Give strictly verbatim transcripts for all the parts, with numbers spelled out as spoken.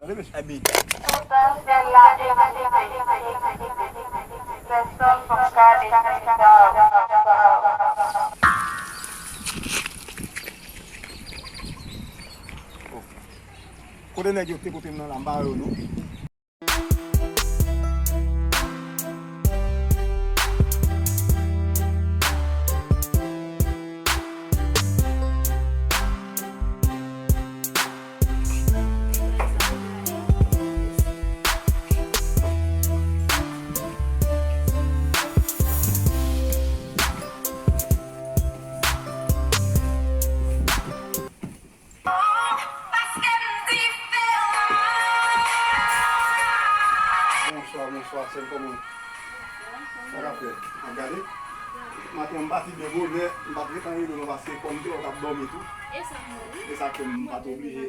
Ebyen. Kote nèg yo te kote m nan la, m pa wè yo non. Bonswa, bonswa, sè m, kòman w ye? Sa k ap fèt? Ap gade? Maten an, m pati byen bonè, m pa t gentan rele w non, paske kòm m te wè w t ap dòmi tou. E sa k fè m pa t oblije.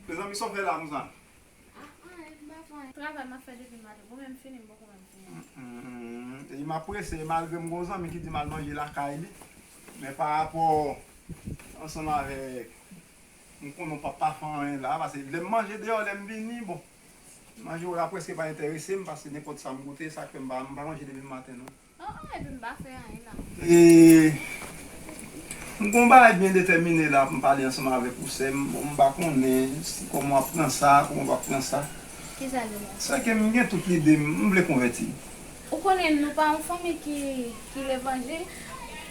Mezanmi, sa w fè la konsa? Ah, ah, e m pa fè anyen. Travay m ap fè depi maten. Bon, men m fini, m poko menm fini. Mm, mm, mm. E m ap prese, malgre m gon zanmi ki di m al manje lakay li. Men pa rapò ansanm avèk, m konnen w p ap pa fè anyen la, paske lè m manje deyò, lè m vini, bon, manje w la prèske pa enterese m, paske nenpòt sa m goute, sa k fè m pa, m pa manje depi maten non. Oh, oh, epi m pa fè anyen la. E, m gon bagay byen detèmine la pou m pale ansanm avèk ou, sè m. Bon, m pa konnen si, kòman w ap pran sa, kòman w p ap pran sa. Kisa l ye? Sè ke m gen tout lide m, m vle konvèti. Ou konnen nou pa yon fanmi ki, ki levanjil.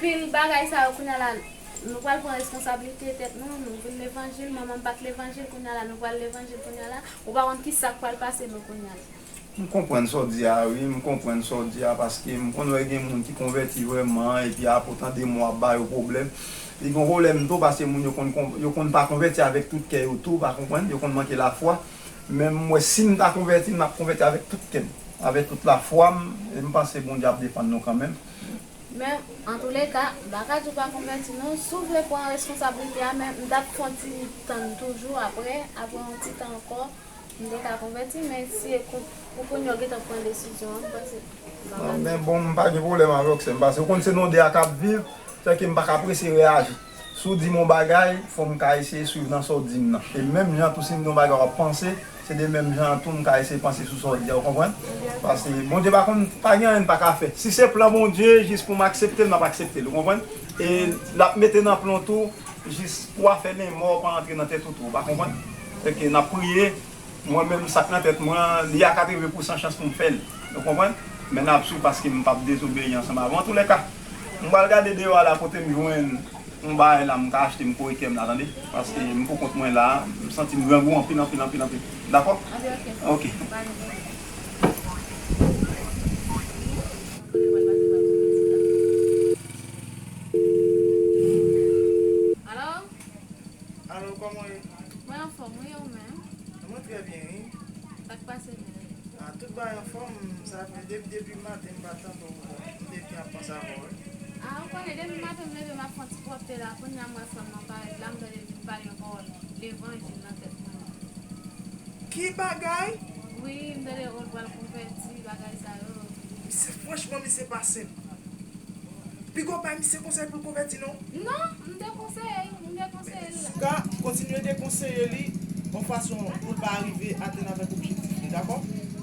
Pil bagay sa yo kounye a la, nou pral pran responsablite tèt nou, nou vin levanjil, manman m pa t levanjil, kounye a la nou pral levanjil kounye a la. Ou pa konn kisa k pral pase nou kounye a la. M konprann sa w di a, wi, m konprann sa w di a, paske m konn wè gen moun ki konvèti vrèman, epi apre w tande mwen w ap ba yo pwoblèm. Li gen yon pwoblèm tou, paske moun yo konn, konn, yo konn pa konvèti avèk tout kè yo tou, pa konprann, yo konn manke lafwa. Men m wè si m ta konvèti, m ap konvèti avèk tout kè m, avèk tout lafwa m, e m panse Bondye ap defann nou kanmenm. Men, antouleka, m pa ka di w pa konvèti non. Si w vle pran responsablite a, men m t ap fè yon ti tann toujou apre, apre yon ti tan ankò, m te ka konvèti, men si e kou-, pou kounye a w gentan pran desizyon an, m panse m pa ka. Non, men bon, m pa gen pwoblèm avè w, sè m, paske ou konn se nou de a k ap viv, sè ke m pa ka prese reyaji. Si w di m yon bagay, fò m ka eseye swiv nan sa w di m nan. E menm jan tou, si m di yon bagay w ap panse, se de menm jan an tou m ka eseye panse sou sa w di a, ou konprann? Paske Bondye pa konn, pa gen anyen n pa ka fè. Si se plan Bondye, jis pou m aksepte l, m ap aksepte l, ou konprann? E l ap mete nan plan w tou, jis pou afè lanmò pa antre nan tèt ou tou, ou pa konprann? Sèke n ap priye, mwen menm sa k nan tèt mwen an, li a katreven pousan chans pou m fè l, ou konprann? Men n ap swiv paske m p ap dezobeyi ansanm avè w. Antouleka, m pral gade deyò a la kote m jwenn yon bagay la m ka achte, m kore kè m la, tande. Paske m pou kont mwen la, m santi m grangou anpil, anpil, anpil, anpil. Dakò? Ok, ok. Ok. Pa gen pwoblèm. Alo? Alo, kòman w ye? Mwen anfòm, wi, ou menm? Mwen trè byen, wi. Sa k pase menm? Ah, tout bagay anfòm, sa fè depi, depi maten m pa t tande w ankò. M te byen ap panse avè w, wi. Ah, ou konnen, depi maten m leve, m ap fè yon ti pwòpte la. Kounye a m wè frè m nan parèt la, m tande l vin pale yon pawòl levanjil nan tèt mwen. Ki bagay? Wi, m tande, oh, l pral konvèti, bagay sa yo. Misye, franchman, misye pa senp. Piga w bay misye konsèy pou l konvèti non. Non, m dekonseye l, m dekonseye l. Ka kontinye dekonseye li yon fason pou l pa rive atenn avèk objektif li, dakò?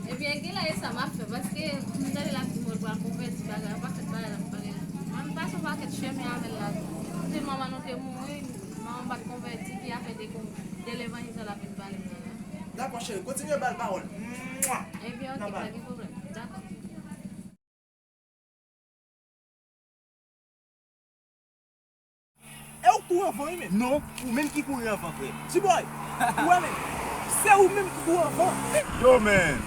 Ebyen, genlè e sa m ap fè, paske m tande l ap di m l pral konvèti, bagay, yon pakèt bagay l ap pale la. Mwen, m pase yon pakèt chemen avè l la tou. Se manman nou te mouri, manman m pa t konvèti, ki afè de kon-, de levanjil sa l ap vin pale m nan la? Dakò, cheri, kontinye ba l pawòl. Mwa! Ebyen, ok, pa gen pwoblèm. Dakò. E ou kouri anvan wi, men. Non, ou menm ki kouri anvan, frè. T-Boy, ou wè, men. Se ou menm ki kouri anvan. Yo, men.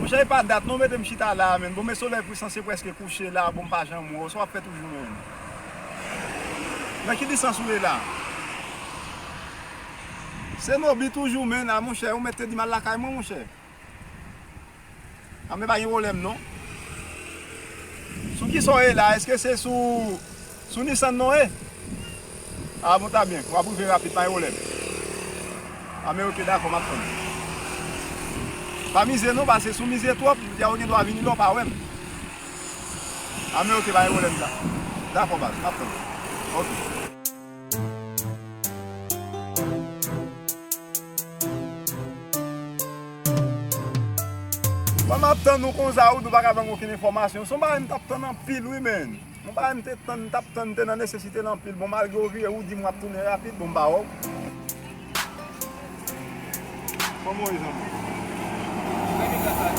Monchè, e pa dat non, mete m chita la, men. Bon, men, solèy pwisan se prèske kouche la, bon, m pa janm wè w. Sa w ap fè toujou, men? Nan ki lisans ou ye la? Se Nobi toujou, men, a, monchè, ou mèt te di m al lakay mwen, monchè. A, men pa gen pwoblèm non. Sou kisa w ye la? Èske se sou, sou Nissan non w ye? A, bon, ta byen. W ap rive rapid, pa gen pwoblèm. A, men ok, dakò, m ap tann. Pa mize non, paske si w mize twòp, y a, ou gen dwa vini la, w pa wè m. A, men ok, pa gen pwoblèm sa. Dakò, baz, m ap tann. Ok. Kòman m ap tann ou konsa, ou di w pa ka ban m okenn enfòmasyon? Se yon bagay m t ap tann anpil, wi, men. Yon bagay m te tann, m t ap tann, m te nan nesesite l anpil. Bon, malgre w vire, ou di m w ap tounen rapid, bon, m pa wè w. Kòman w ye, zanmi? Trè byen, gras a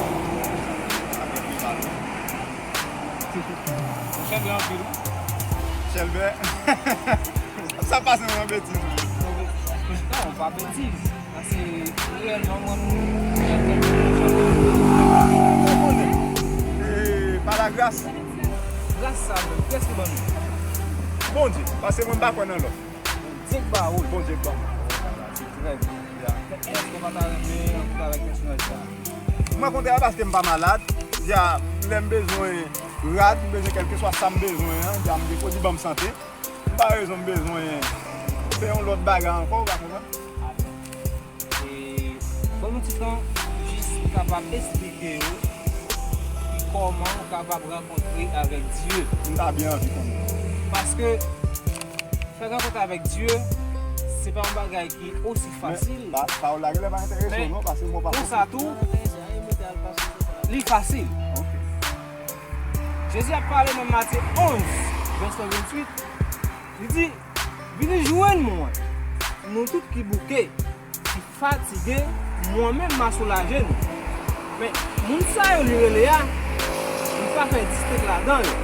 Dye. Ou chèlbè anpil, wi. Chèlbè? Sa pase mwen betiz. Non, pa betiz. Paske reyèlman, mwen, mwen, mwen konnen. E pa lagras. Gras sa menm, kiyès ki ban nou? Bondye, paske mwen m pa kwè nan lòt. Bondye k ba ou l. Bondye k ban mwen. Trè byen. Ya. Èske w pa ta renmen rankontre avèk pèsonaj sa a? Mwen kontre a paske m pa malad. Ya, lè m bezwen rad, m bezwen kèlkeswa sa m bezwen an, ya, m gen kredi ban m sante. M pa rezon m bezwen fè yon lòt bagay ankò, ou pa konprann? E, ban m yon ti tan, jis kapab esplike yo kòman ou kapab rankontre avèk Dye. M ta byen anvi konnen. Paske fè rankont avèk Dye, se pa yon bagay ki osi fasil. Men, pa, pawòl la genlè pa enterese w non, paske mwen pa konsa tou, li fasil. Ok. Jezi ap pale nan Matye onz, vèsè venntuit, li di, "Vini jwenn mwen, nou tout ki bouke, ki fatige, mwen menm m a soulaje nou." Men, moun sa yo li rele a, li pa fè distenk ladan yo.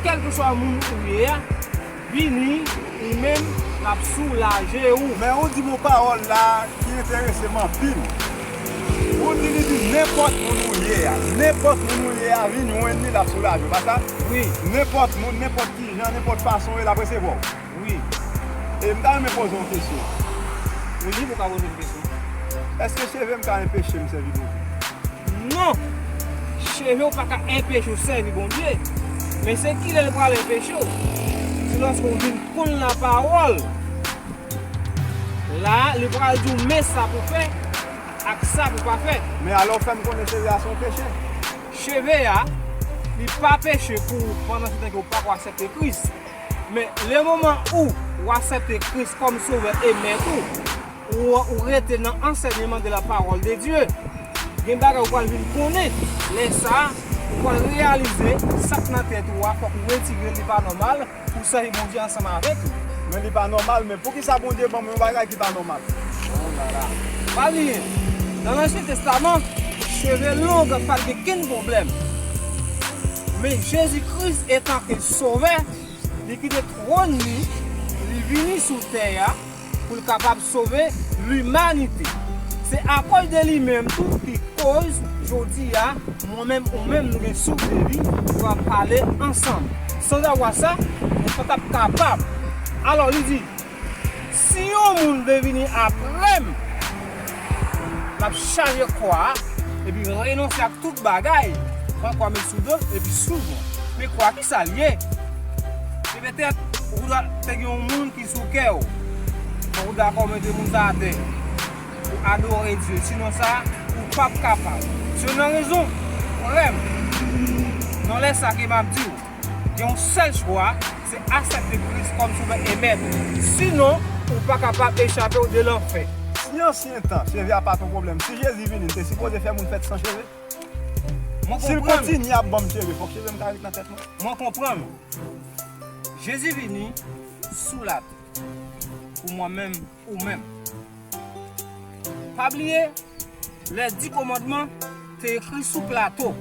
Kèlkeswa moun ou ye a, vini, li menm, l ap soulaje ou. Men ou di m yon pawòl la ki enterese m anpil. Ou di, li di, nenpòt moun ou ye a, nenpòt moun ou ye a, vin jwenn li, l ap soulaje w, pa sa? Wi. Nenpòt moun, nenpòt ki jan, nenpòt fason, l ap resevwa w. Wi. E m ta renmen poze w yon kesyon. Ou lib, ou ka poze m kesyon. Èske cheve m ka enpeche m sèvi Bondye? Non! Cheve w pa ka enpeche w sèvi Bondye. Men se kilè l pral enpeche w? Se lòske w vin konn lapawòl. La, li pral di w men sa pou w fè ak sa pou w pa fè. Men alò, fè m konnen cheve a se yon peche. Cheve a, li pa peche pou ou pandan se tan ke w pako aksepte Kris. Men, le moman ou, ou aksepte Kris kòm Sovè e Mèt ou, ou, ou rete nan ansèyman de la parole de Dieu, gen bagay ou pral vin konnen. Lè sa a, ou pral reyalize sa k nan tèt ou a, fòk ou retire l, li pa nòmal pou w sèvi Bondye ansanm avèk li. Men li pa nòmal, men poukisa Bondye ban m yon bagay ki pa nòmal? Oh la la. Pa bliye, nan Ansyen Testaman, cheve long pa t gen kenn pwoblèm. Men Jezi Kris, etanke Sovè, li kite twòn li, li vini sou tè a pou l kapab sove limanite. Se akoz de li menm tou ki koz jodi a, mwen menm ou menm nou gen souf de vi pou n pale ansanm. Sanzavwa sa, nou pa t ap kapab. Alò, li di, si yon moun vle vini apre m, l ap chaje kwa a, epi renonse ak tout bagay, pran kwa m sou do l, epi swiv mwen. Men kwa, kisa l ye? Se petèt, ou ta, te gen yon moun ki sou kè w. Bon, ou dakò mete moun sa atè pou adore Dye. Sinon sa, ou p ap kapab. Se nan rezon, frè m, nan lè sa ke m ap di w, gen yon sèl chwa, se aksepte Kris kòm Sovè e Mèt. Sinon, ou pa kapab echape w de lanfè. Si ansyen tan, cheve a pa t yon pwoblèm, si Jezi vini, li te sipoze fè moun fèt san cheve? Mwen konprann. Si l kontinye ap ban m cheve, fòk cheve m ka ret nan tèt mwen. Mwen konprann. Jezi vini sou latè pou mwen menm, ou menm. Pa bliye, lè di kòmandman te ekri sou plato.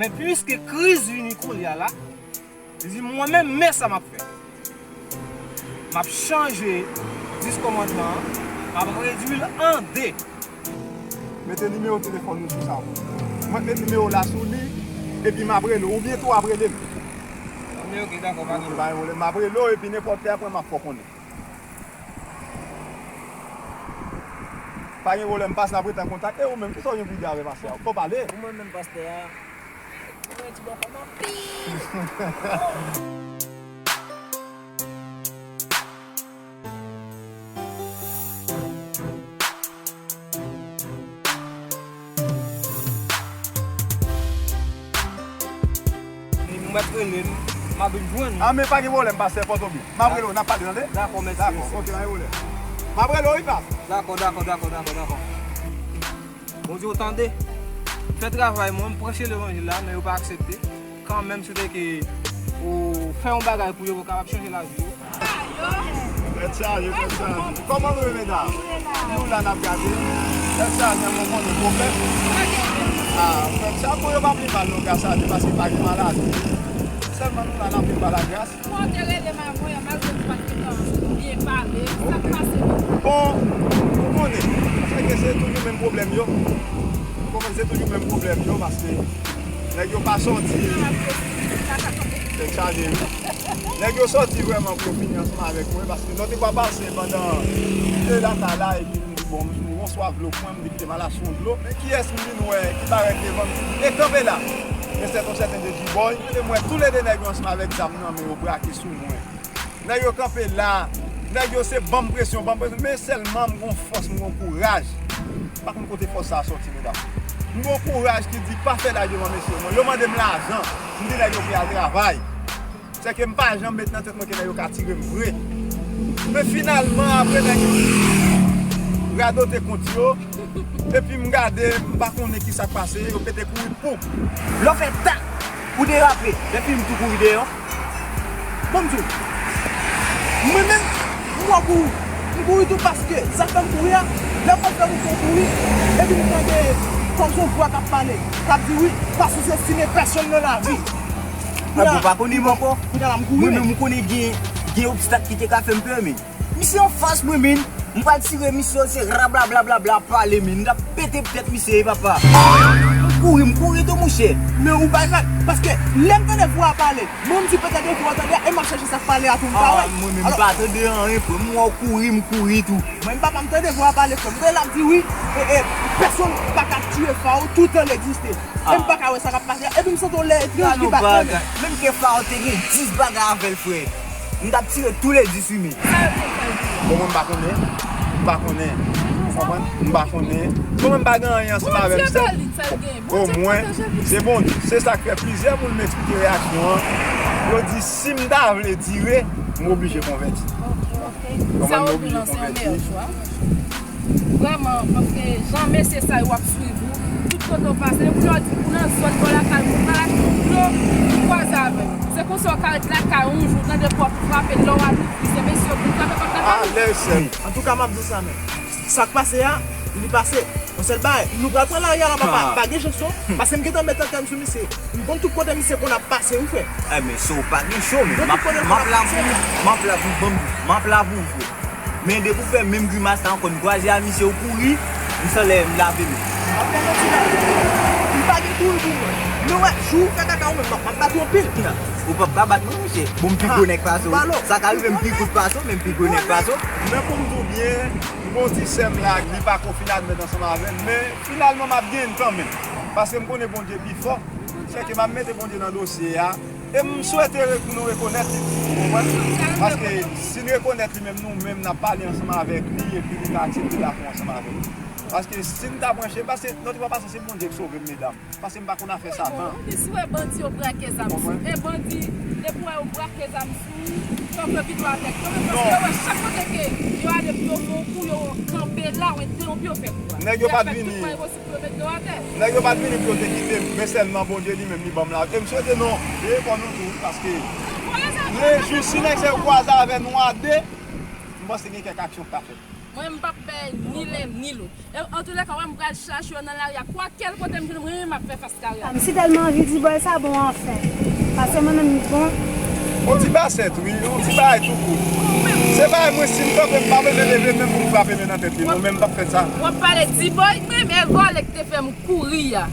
Men piske Kris vini kounye a la, li di, mwen menm, men sa m ap fè. M ap chanje dis kòmandman an, m ap redui l an de. Mete nimewo telefòn ou sou sa pou mwen. Mwen met nimewo la sou li, epi m ap rele w, oubyen tou w ap rele m. Oke, oke, dakò, pa gen pwoblèm. M ap rele w, epi nenpòt lè apre m ap fè w konnen. Pa gen pwoblèm, pastè ap rete an kontak. E ou menm, kisa w gen pou w di avè pastè a? Fò w pale. Ou mwen menm pastè a. Ou mwen ti bòkò m anpil. Ou mèt rele m, m ap vin jwenn ou. A, men pa gen pwoblèm, pastè, pòte w byen. M ap rele w, n ap pale, tande? Dakò, mèsi, mèsi. Dakò, ok, pa gen pwoblèm. M ap rele w, wi, pas. Dakò, dakò, dakò, dakò, dakò. Bondye, w tande? Fè travay mwen, m preche levanjil la, men yo pa aksepte. Kanmenm, si w te ke ou fè yon bagay pou yo, pou yo kapab chanje lavi yo. Tèt chaje, tèt chaje. Kòman nou ye, medam? Nou la, n ap gade. Tèt chaje, mwen konnen pwoblèm. Ah, tèt chaje, bon, yo pa vle mal, non, tèt chaje, paske pa gen maladi. Sèlman nou la, n ap viv pa lagras. Kòman w te rele m avè, malgre nou pa t gentan byen pale, sa k pase menm? Bon, ou konnen, se ke se toujou menm pwoblèm yo. Ou konprann, se toujou menm pwoblèm yo, paske nèg yo pa sòti. Tèt chaje, wi. Nèg yo sòti vrèman pou yo fini ansanm avèk mwen, paske nou te pa pase pandan de lata la, epi m di, bon, m gon swaf dlo pou mwen, m di, kite m al achte yon dlo. Men kiyès m vin wè ki parèt devan m, e kanpe la? Men sèt yon sèten de G-Boy. Mwen, toulède nèg yo ansanm avèk zam nan men yo brake sou mwen. Nèg yo kanpe la, nèg yo se ban m presyon, ban m presyon. Men sèlman m gon fòs, m gon kouraj. M pa konn kote fòs sa a sòti, medam. M gon kouraj ki di, pa fè lage man, mesye. Yo mande m lajan. M di nèg yo pou y al travay. Se ke m pa janm met nan tèt mwen ke nèg yo ka tire m vre. Men finalman, apre nèg yo radote kont yo, epi m gade, m pa konnen ki sa k pase, yo pete kouri pou. Lè w fè tak, ou derape, lè fini m tou kouri deyò. Bon, m di w, mwen menm, m wè w kouri. M kouri tou paske sa k fè m kouri a, lè m wè fè wout mwen kouri, epi m tande kòm se yon vwa k ap pale, k ap di, wi, pa souzestime pèsonn nan lavi. Mwen menm, ou konnen gen, gen obstak ki te ka fè m pè, men misye anfas mwen, men m pral tire misye, se rablablablabla pale, men m t ap pete tèt misye, wi, papa. M kouri, m kouri tou, monchè. Men ou pa janm, paske lè m tande vwa a pale, bon, m di petèt yon vwa tande, e m ap chèche sa k pale a tou, m pa wè. Mwen menm, m pa tande anyen, frè m, m wè w kouri, m kouri tou. Mwen, papa, m tande vwa a pale, frè m. Tande l ap di, wi, e, e, pèsonn pa ka tiye Fao, toutan l egziste. E m pa ka wè sa k ap pase a. Epi m santi yon lè etranj ki bat nan men m. Menm ke Fao te gen dis bagay avè l, frè. M t ap tire tou le dis, wi, men. Bon, mwen, m pa konnen. M pa konnen. Ou konprann? M pa konnen. Bon, mwen, m pa gen anyen ansanm avè m. Sèl, omwen, se Bondye. Se sa k fè plizyè moun m eksplike reyaksyon an. Yo di, si m ta vle dire, m oblije konvèti. Sa w di lan se yon meyè chwa. Vrèman, paske jan mesye sa yo ap swiv ou, tout kote w pase, menm jan w di pou nan zòn bò lakay, pou w pa achte yon dlo, ou kwaze avè l. Se konsa w ka ret lakay ou yon jou, tande kò ap frape, lè w al ouvri, se mesye yo pou frape pòt lakay ou. Alèz sèl. Antouka, m ap di w sa menm. Sa k pase a, li pase. Yon sèl bagay, nou pral pran lari a la, papa. Pa gen jan, so, paske m gentan met antèn sou misye. M konn tout kote misye konn ap pase, wi, frè. Ebyen, so, pa gen cho, men m ap, m ap la pou ou, m ap la pou ou, m ap la pou ou, frè. Men depi w fè menm grimas la ankò, m kwaze a misye, ou kouri, m sanlè m lave men. M ap fè manti la. M pa gen kouri pou mwen. Men wè, jou ou fè kaka ou menm, m ap, m ap bat ou anpil. Ou p ap ka bat mwen, monchè. Bon, m pi gwo nèg pase w. Sa ka rive m pi kout pase w, men m pi gwo nèg pase w. Men pou m di w byen, m gon ti sè m la, li pa ko fin admèt ansanm avè m, men finalman m ap genyen l kanmenm. Paske m konnen Bondye pi fò. Sèke m ap mete Bondye nan dosye a. E m swete re-, pou nou rekonèt li, ou konprann? Paske si n rekonèt li menm, nou menm n ap pale ansanm avèk li, epi li ka aksepte dakò ansanm avèk nou. Paske si n ta branche, paske nan ti pa pase, se Bondye k sove m, medam. Paske m pa konn afè Satan. Ou di si w wè bandi yo brake zam sou ou. E bandi, depi w wè yo brake zam sou ou, fòk yo vin avèk yo menm, paske yo wè chak kote ke yo ale pou yo fè yon kou, yo kanpe la, w entèwonp yo fè kou a. Nèg yo pa t vini. Nèg yo pa t vini pou yo te kite m, men sèlman Bondye li menm li ban m lavi. E m swete nou veye kò nou tou, paske lejou si nèg sa yo kwaze avè nou a de, m panse gen kèk aksyon k ka fèt. Mwen, m p ap pè ni len ni lòt. E, antoulèka, wè m pral chache yo nan lari a. Kwakèl kote m jwenn mwen, m ap fè fas karè a. M si tèlman anvi di bòy sa bon anfen. Paske mwen menm, bon. On ti basèt, wi, on ti bagay tou kout. Se bagay mwen, si m kanpe, m pa bezwen leve menm pou m frape men nan tèt li. Mwen menm, m p ap fè sa. W ap pale di bòy, mwen, men vòlè ki te fè m kouri a.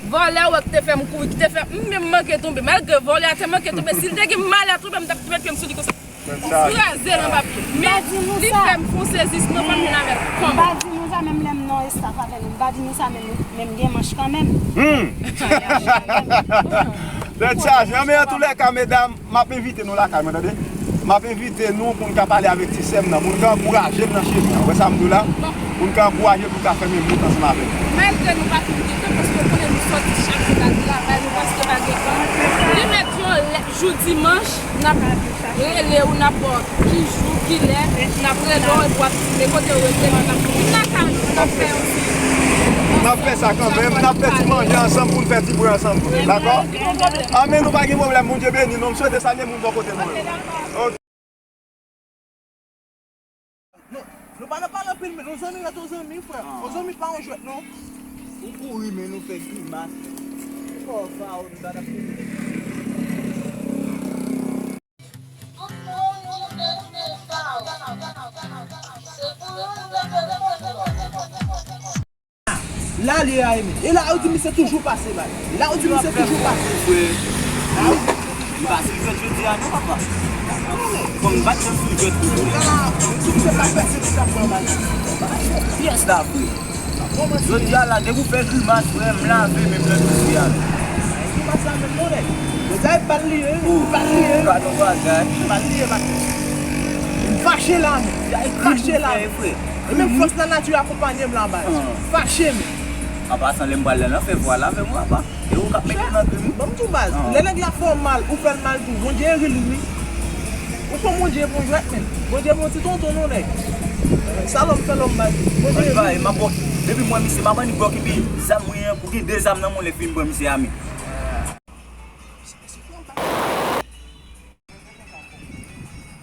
Vòlè, wè, ki te fè m kouri, ki te fè m menm manke tonbe. Malgre vòlè a te manke tonbe, si l te gen malè a tonbe, m t ap met pye m sou li konsa. Kraze l anba pye. Men li fè m fon sezi, sinon pa m vin avè l kòm. M pa di nou sa, menm lè m nan estaf avè nou. M pa di nou sa, men nou, men m gen manch kanmenm. Hmm. Tèt chaje. Men antoulèka, medam, m ap envite nou lakay mwen, tande. M ap envite nou pou n ka pale avèk ti sè m nan, pou n ka ankouraje l nan chemen an. Ou wè sa m di w la? Pou n ka ankouraje l pou l ka fè menm wout ansanm avè nou. Malgre nou pa fin gen tan, paske w konnen nou sòti chak jou n al travay, nou prèske pa gen tan. Li mèt yon lè, jou dimanch, n ap rele w, n ap ba w ki jou, kilè, n ap rele w, epi w ap di kote w rete, n ap vin lakay ou, n ap fè yon ti N ap fè sa kanmenm, n ap fè ti manje ansanm pou n fè ti bwè ansanm tou, dakò? Amèn, nou pa gen pwoblèm, Bondye beni nou. M swete salye moun bò kote nou yo. Ok. Non, nou pa nan pale anpil, men yon zanmi rete yon zanmi, frè. Yon zanmi pa yon jwèt, non. Ou kouri, men nou fè grimas. Fò sa, ou nou ta tap kouri. La li ye a, Emi. E la, ou di misye toujou pase, bay. La, ou di misye toujou pase. Frè. Ah wi. Li pa sou jwèt jodi a, non, papa. Fò m bat jan sou jwèt toujou. Ou di misye pa pèse, li t ap pran, bay. Pyès la, frè. Jodi a la, depi w fè grimas, frè, m lave men m nan dosye a. Grimas la menm, non, nèg. Jodi a, e bal li ye, bal li ye. Gad yon bagay. Bal li ye, bal. M fache la, men. M fache la, men. E menm fòs lanati akonpanye m la, baz. Fache m. An pasan, lè m pral la, nan fè vwal avè mwen, apa. E ou k ap mete m nan gri m. Ban m di w, baz. Lè nèg la fè w mal, ou fè l mal tou. Bondye ri l, wi. Ou pran Bondye pou jwèt, men. Bondye pa yon ti tonton, non, nèg. Sa lòm fè lòm, baz. Bondye ri l. M ap bòk. Depi mwen, misye, m ap annik bòk epi zam mwen an, pou gen de zam nan mwen, lè fini pran misye a, men.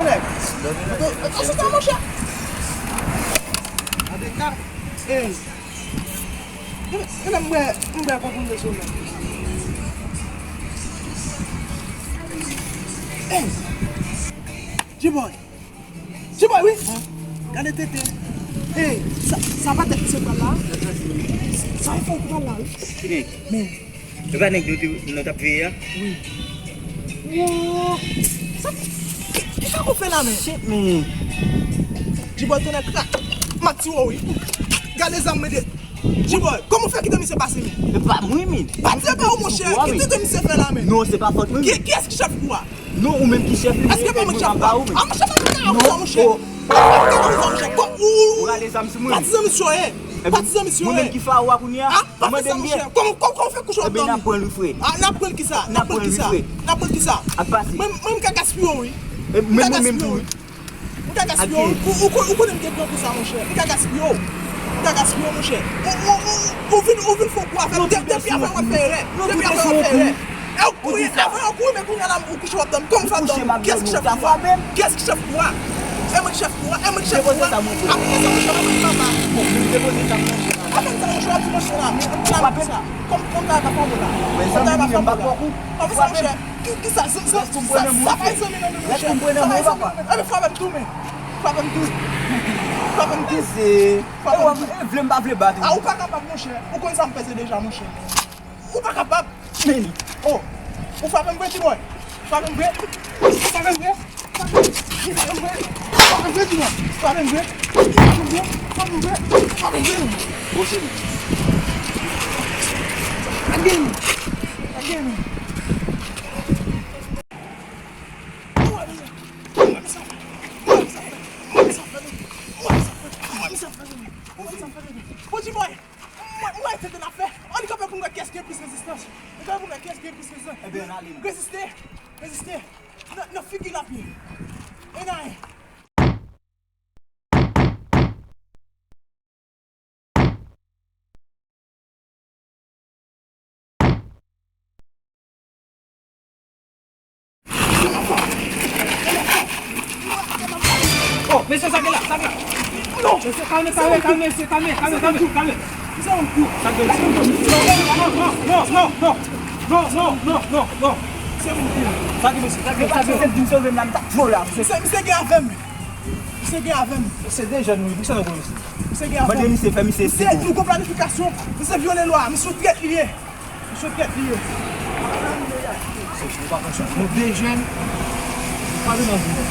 Nèg, mete w sou sa, monchè. An de ka. Ey. Gade, gade, m bwè, m bwè konprann de sou men. Ey. G-Boy. G-Boy, wi. Gade tete. Ey, sa, sa pa tèt misye pral la. Sa e fò pral la, wi. Men. E pa nèg nou te, nou t ap veye a? Wi. Wo! Sa, ki, ki sa w fè la, men? Shit, men. G-Boy, tonnè krak. M ap tiye w, wi. Gade zam mwen de. G-Boy, kòman w fè kite misye pase, men? E pa mwen, men. Pa di e pa ou, monchè. Ki tete misye fè la, men? Non, se pa fòt mwen, men. Ki, kiyès ki chèf kou a? Non, ou menm ki chèf li, men. Èske pa mwen ki chèf kou a? A, monchè, pa di sa, monchè. Ou rale zam sou mwen. Patizan misye w ye. Patizan misye w ye. Mwen menm ki fawo a kounye a. A, pa fè sa, monchè. Kòman, kòman, kòman w fè kouche w ap dòmi? Ebyen, n ap pran l wi, frè. A, n ap pran l kisa? N ap pran l kisa? N ap pran l kisa? Ap pase. Mwen, mwen, m ka gaspiye w, wi. E, men mwen menm tou, wi. M ka gaspiye w, wi. Ou, ou, ou konnen m gen gran pou sa, monchè. M ka gaspiye w. M ka gaspiye w, monchè. Ou, ou, ou, ou vin, ou vin fè w kou avè m. Depi avè w ap fè erè. Depi avè w ap fè erè. E w kouri, avan w kouri, men kounye a la, ou kouche w ap dòmi. Kòman w fè ap dòmi? Kiyès ki chèf kou a? Kiyès ki chèf kou a? E mwen ki chèf kou a? E mwen ki chèf kou a? Depoze sa, monchè. Apa sa, monchè, apa sa, papa? Depoze sa, monchè. Apa sa, monchè, w ap di monchè la, men. Kòman, kòman bagay pa fè w la? Kòman bagay pa fè w la? Apa sa, monchè? Ki, ki sa, sa, sa, sa, sa pa zanmi nan men, monchè. Sa pa zanmi nan men. Anben, frape m tou, men. Frape m tou. Frape m tou. Frape m tou. E vle m pa vle bat ou. A, ou pa kapab, monchè. Ou konn sa m peze deja, monchè. Ou pa kapab. Men, oh, ou frape m vre, G-Boy. Frape m vre. Ou frape m vre. Frape m vre. Frape m vre, G-Boy. Frape m vre. Frape m vre. Frape m vre. Frape m vre. Gwo cheri. Lage m. Lage m. Bon, G-Boy. Mwen, mwen, se te n ap fè. Ann kanpe pou n wè kiyès gen plis rezistans. Ann kanpe pou n wè kiyès gen plis rezistans. Ebyen, ann ale, non. Reziste, reziste. Nan, nan figi l ap ye. E nan. Oh, mesye, sa gen la, sa gen la. Non. Mesye, kalme, kalme, kalme, mesye, kalme, kalme, kalme, kalme. Sa gen, mesye? Non, non, non, non, non, non, non, non, non. Sa gen, mesye, sa gen, sa gen. Misye di m sove m la, m ta fè w la. Misye, misye gen avè m. Misye gen avè m. Se de jèn, wi, pou sa nou konnen. Misye gen avè m. Mande misye, fè misye. Misye, nou gon planifikasyon. Misye vyole lwa, misye yon trèt li ye. Misye trèt li ye. Nou pa pran chans. Nou de jèn. Pa vin nan vi nou.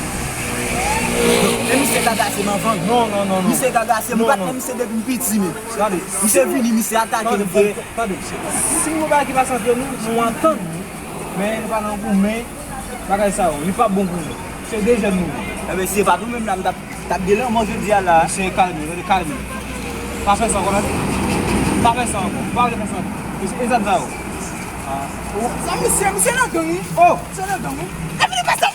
E misye ka gase m anvan. Non, non, non, non. Misye ka gase m. Mwen pa t nan misye depi m piti, men. Gade. Misye vini, misye atake m vre. Tande, si nou gen bagay ki pase ant nou, nou antann nou. Men nou pa nan goumen. Bagay sa yo, li p ap bon pou nou. Se de jèn nou ye. Enben, si se pa t ou menm la, m t ap, t ap gen lanmò jodi a la. Mesye, kalme, tande, kalme. Pa fè sa ankò, tande. Pa fè sa ankò. Pa vle fè sa ankò. Mesye, e zam sa yo. Ah. Sa misye, misye nan gang, wi. Oh! Misye nan gang, wi. Epi li pase